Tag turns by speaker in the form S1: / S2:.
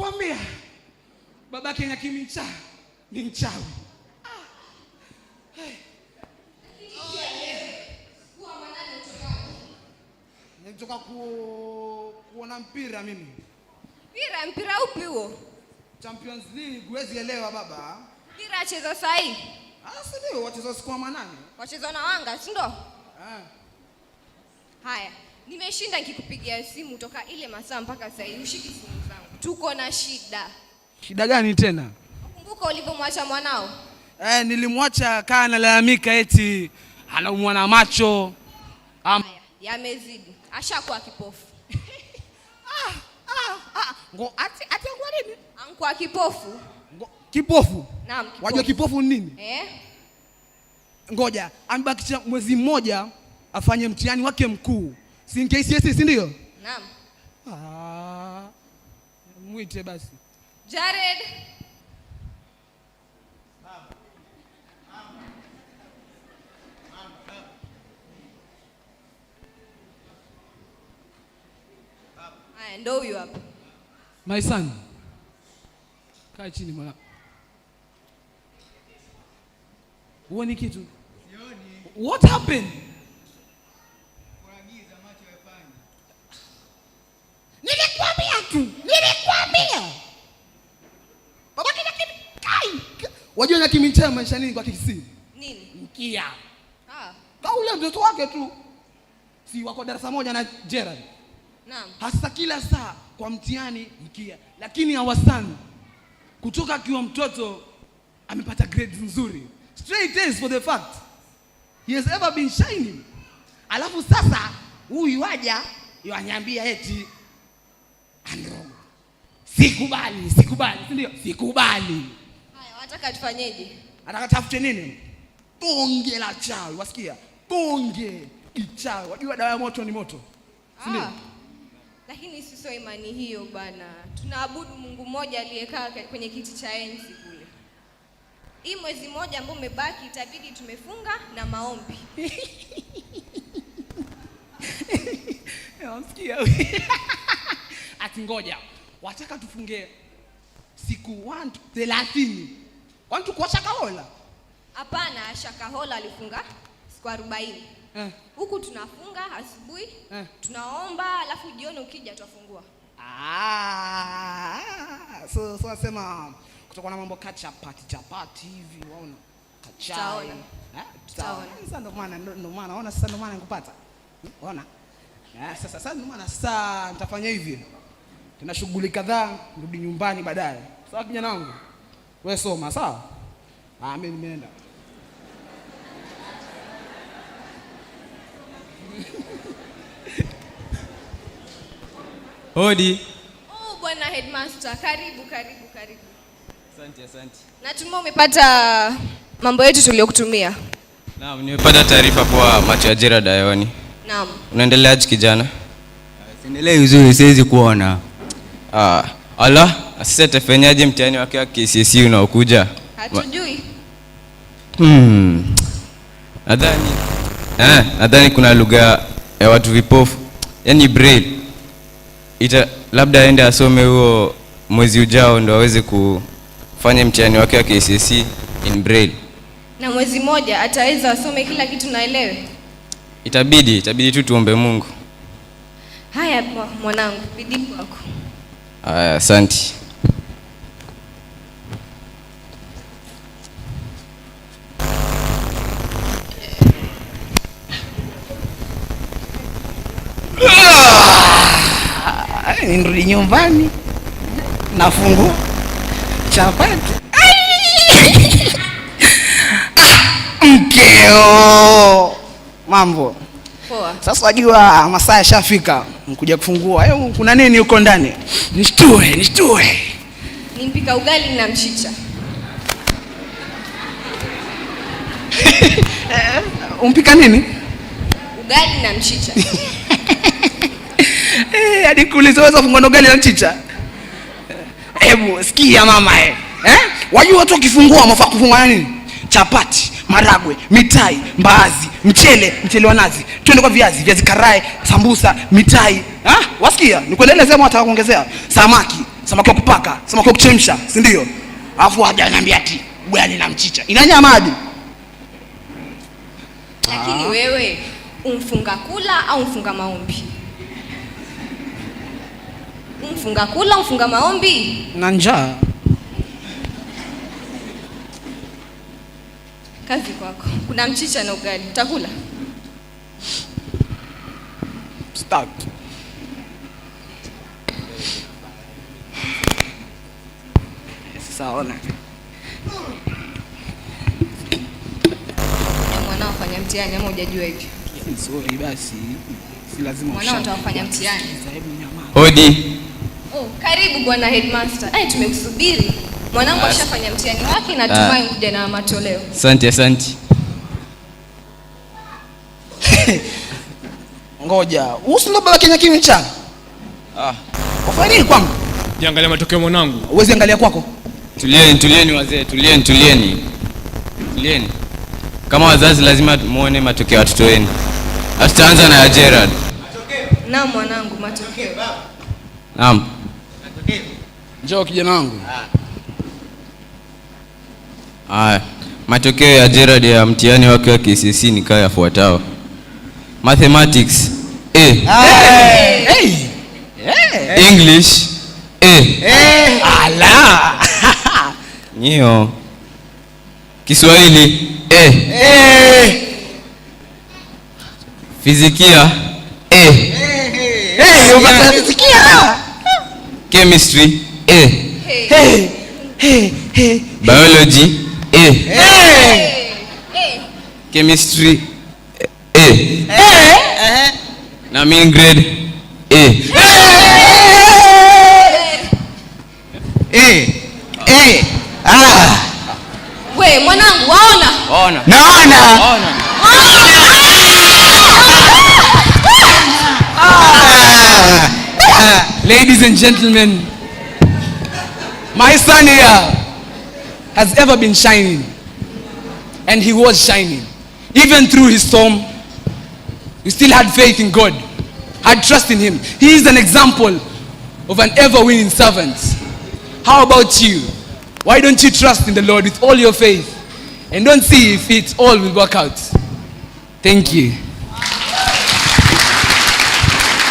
S1: Nakwambia babake Nyakimicha ni mchawi. Nilitoka kuona mpira mimi.
S2: Mpira, mpira upi huo?
S1: Champions League, huwezi elewa baba.
S2: Mpira acheza saa hii?
S1: Ah, si ndio wacheza siku ya manane.
S2: Wacheza na Wanga, si ndio?
S1: Ah.
S2: Haya, nimeshinda nikikupigia simu toka ile masaa mpaka saa hii ushiki simu zangu. Tuko na shida.
S1: Shida gani tena?
S2: Kumbuka ulivyomwacha mwanao?
S1: Nilimwacha kaa analalamika eti anaumwa na macho.
S2: Haya, yamezidi. Ashakuwa kipofu.
S1: Ngo ati ati angua nini?
S2: Ankuwa kipofu.
S1: Ngo, kipofu?
S2: Naam, kipofu.
S1: Wajua kipofu ni nini? Ngoja, amebakisha mwezi mmoja afanye mtihani wake mkuu. Si KCSE, si ndio?
S2: Naam.
S1: Mwite basi.
S2: Jared. Haya, ndo huyu hapa.
S1: My son. Kaa chini mwana. Huoni kitu?
S3: Sioni.
S1: What happened?
S3: Kuagiza macho yafanye.
S1: Nilikwambia tu, nilikwambia. Baba kina kimi kai. Wajua na kimi chema maisha nini kwa Kisii?
S2: Nini?
S1: Mkia.
S2: Ah.
S1: Kaule mtoto wake tu. Si wako darasa moja na Gerald.
S2: Naam.
S1: Hasa kila saa kwa mtihani mkia. Lakini our son kutoka akiwa mtoto amepata grades nzuri. Straight A's for the fact. He has ever been shining. Alafu sasa huyu waja yaniambia eti androgo. Sikubali, sikubali, si ndio? Sikubali.
S2: Haya, wataka tufanyeje?
S1: Anataka tafute nini? Bonge la chawi, wasikia? Bonge ichawi. Wajua dawa ya moto ni moto. Si ndio?
S2: Lakini sisi sio imani hiyo bana. Tunaabudu Mungu mmoja aliyekaa kwenye kiti cha enzi kule. Hii mwezi mmoja ambao umebaki itabidi tumefunga na maombi.
S1: Wamsikia? Ati ngoja. Wataka tufunge siku 30. Kwani tuko Shakahola?
S2: Hapana, Shakahola alifunga siku 40. Huku tunafunga asubuhi, tunaomba, alafu jioni ukija tutafungua.
S1: So nasema kutakuwa na mambo kachapati chapati hivi, waona? Kachai.
S2: Tutaona.
S1: Tutaona.
S2: Tutaona.
S1: Sasa ndio maana, ndio maana, ona sasa ndio maana nikupata. Ona? Sasa ndio maana sasa nitafanya hivi. Tuna shughuli kadhaa, nirudi nyumbani baadaye. Sawa kijana wangu? Wewe soma, sawa? Mimi nimeenda.
S3: Hodi.
S2: Oh, bwana headmaster, karibu, karibu, karibu.
S3: Asante, asante.
S2: Natumai umepata mambo yetu tuliyokutumia.
S3: Naam, nimepata taarifa kuwa macho ya Gerald hayoni.
S2: Naam.
S3: Unaendeleaje kijana?
S4: Siendelei vizuri, siwezi kuona.
S3: Ala, sasa atafanyaje mtihani wake wa KCSE unaokuja?
S2: Hatujui.
S3: Nadhani kuna lugha ya watu vipofu, yani braille. Ita labda aende asome huo mwezi ujao ndo aweze kufanya mtihani wake wa KCSE in braille.
S2: Na mwezi mmoja ataweza asome kila kitu na aelewe?
S3: Itabidi tu tuombe Mungu.
S2: Haya mwanangu, bidii kwako.
S3: Haya, asante.
S1: Nirudi nyumbani nafungua chapati. Mkeo mambo
S2: poa.
S1: Sasa wajua masaa yashafika nikuja kufungua. Kuna nini huko ndani? Nishtue, nishtue.
S2: Nimpika ugali na mchicha.
S1: Umpika nini?
S2: Ugali na mchicha.
S1: Hadi kuuliza waweza kufungua na ugali na mchicha? Hebu sikia mama. Wajua watu wakifungua wanafaa kufungua nini? Chapati, maragwe, mitai, mbaazi, mchele, mchele wa nazi. Twende kwa viazi, viazi karai, sambusa, mitai. Ha? Wasikia? Nikuendelee sema wataka kuongezea. Samaki. Samaki wa kupaka, samaki wa kuchemsha, si ndio? Alafu hajaniambia ati ugali na mchicha. Ina nyama hadi.
S2: Lakini wewe umfunga kula au mfunga maombi? Umfunga kula, umfunga maombi?
S1: Na njaa.
S2: Kazi kwako. Kuna mchicha na ugali. Utakula?
S1: Start. Sasa ona.
S2: Mwanao afanya mtihani ama hujajua hivyo?
S1: Sorry basi. Si lazima
S2: Mwanao atafanya mtihani.
S1: Hebu nyamaza.
S3: Hodi.
S2: Oh, karibu bwana headmaster. Ai, tumekusubiri. Mwanangu ashafanya mtihani wake na natumai kuja na matoleo.
S3: Asante, asante.
S1: Ngoja. Usi ndo baba Kenya kimi mchana?
S3: Ah.
S1: Wafanya nini kwangu?
S5: Jiangalia matokeo mwanangu.
S1: Uwezi angalia kwako?
S3: Tulieni, tulieni wazee, tulieni, tulieni. Tulieni. Kama wazazi lazima muone matokeo ya watoto wenu. Tutaanza na ya Gerard.
S2: Naam mwanangu, matokeo.
S3: Naam.
S1: Njoo kijana wangu.
S3: Haya. Matokeo ya Gerard ya mtihani wake wa KCSE ni kama yafuatao. Mathematics A.
S1: Hey. Hey.
S3: English A.
S1: Hey. Ala.
S3: Nio. Kiswahili A.
S1: Hey.
S3: Fizikia A.
S1: Hey, umepata fizikia.
S3: Chemistry A.
S2: Hey.
S1: Hey. Hey, hey.
S3: Biology A.
S1: Hey.
S2: Hey.
S3: Chemistry A.
S1: Hey.
S3: Na mean grade A.
S4: Eh. Eh. Ah.
S2: We mwanangu, waona?
S3: Ona.
S4: Naona.
S3: Ona.
S4: Ah.
S1: Ladies and gentlemen, my son here has ever been shining. And he was shining. Even through his storm, he still had faith in God, had trust in him. He is an example of an ever-winning servant. How about you? Why don't you trust in the Lord with all your faith and don't see if it all will work out? Thank you.